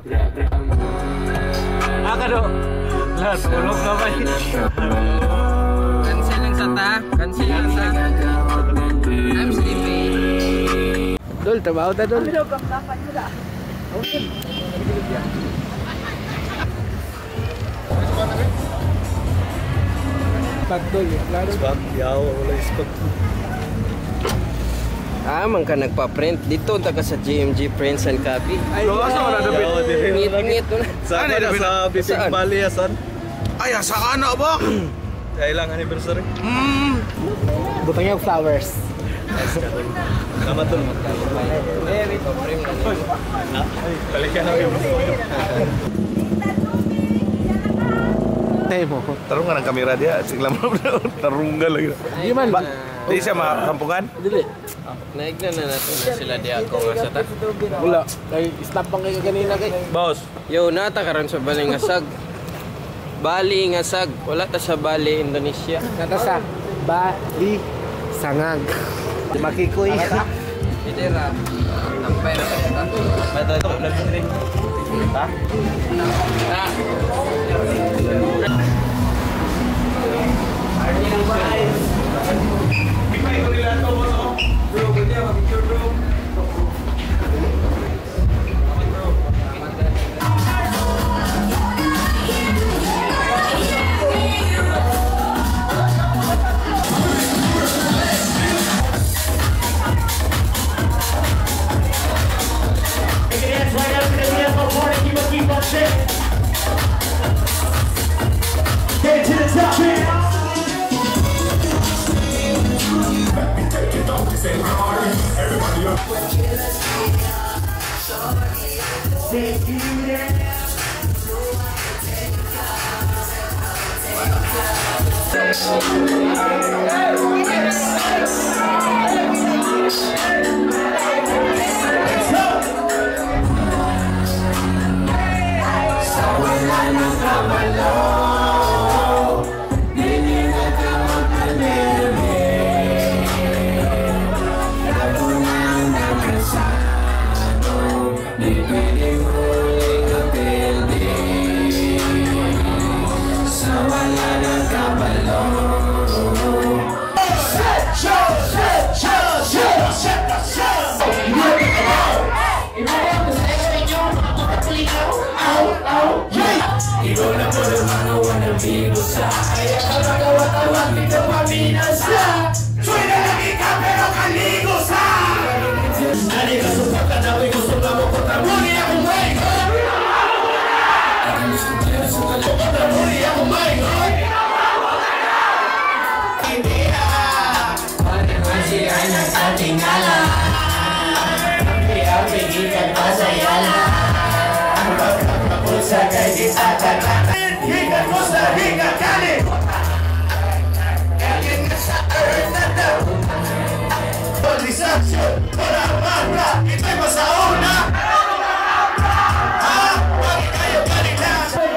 Ah, kado. Lahat, tulog na ba? Cancel lang sa ta. Cancel lang sa. I'm sleepy. Dol, trabaho ta, Dol. Pag, Dol, klaro. Yaw, wala ispag. Ah, man ka nagpa-print. Dito ta ka sa GMG Prints and Copy. Ay, Ngit-ngit na. Sa ano sa Bipig Saan? Bali, asan? Ay, sa ano ba? Kailang anniversary. Butang yung flowers. Tama tol. Balikan na yung Tayo mo. Tarungan ang kamera dia, singla mo. Tarungan lagi. Di man. Di siya makampungan? Dili. Naig na na nato na sila di ako nga sa ta. Wala. Kay stop bang kayo kanina kay. Boss. Yo, nata karon sa Balingasag. Bali ngasag. Wala ta sa Bali, Indonesia. Nata sa Bali Sangag. Makikoy. Pwede ra. Ampay ra ta. Ito, ito, ito. Ha? Ta. Get to the top.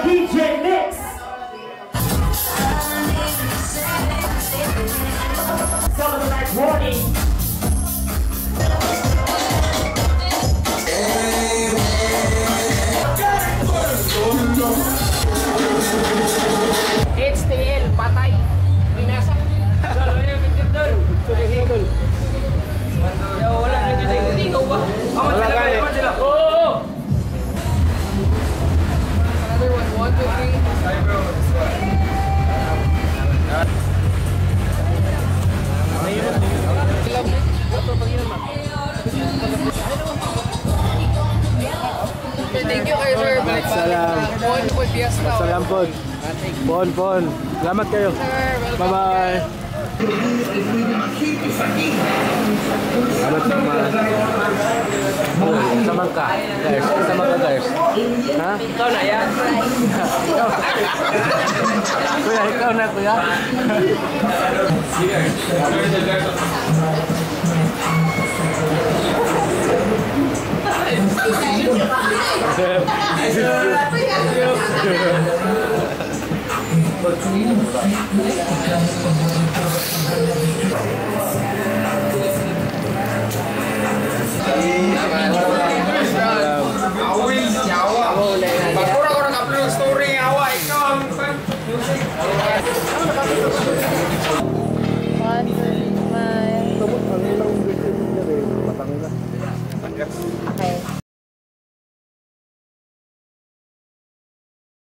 DJ Mix. Some of the night warning. HTL, patay. Binasa. Wala na dito. Ikaw ba? Wala gani. Oo. Another one. One, two, three. Thank you kayo, sir. Balik-balik Salam. na. Bon po fiesta. Salam po. Bon, bon. Salamat kayo. Sir, welcome. Bye-bye. Salamat naman. Oh, sama ka. Guys, sama ka, guys. Ha? Ikaw na yan. Ikaw. Kuya, ikaw na, kuya. Amo na.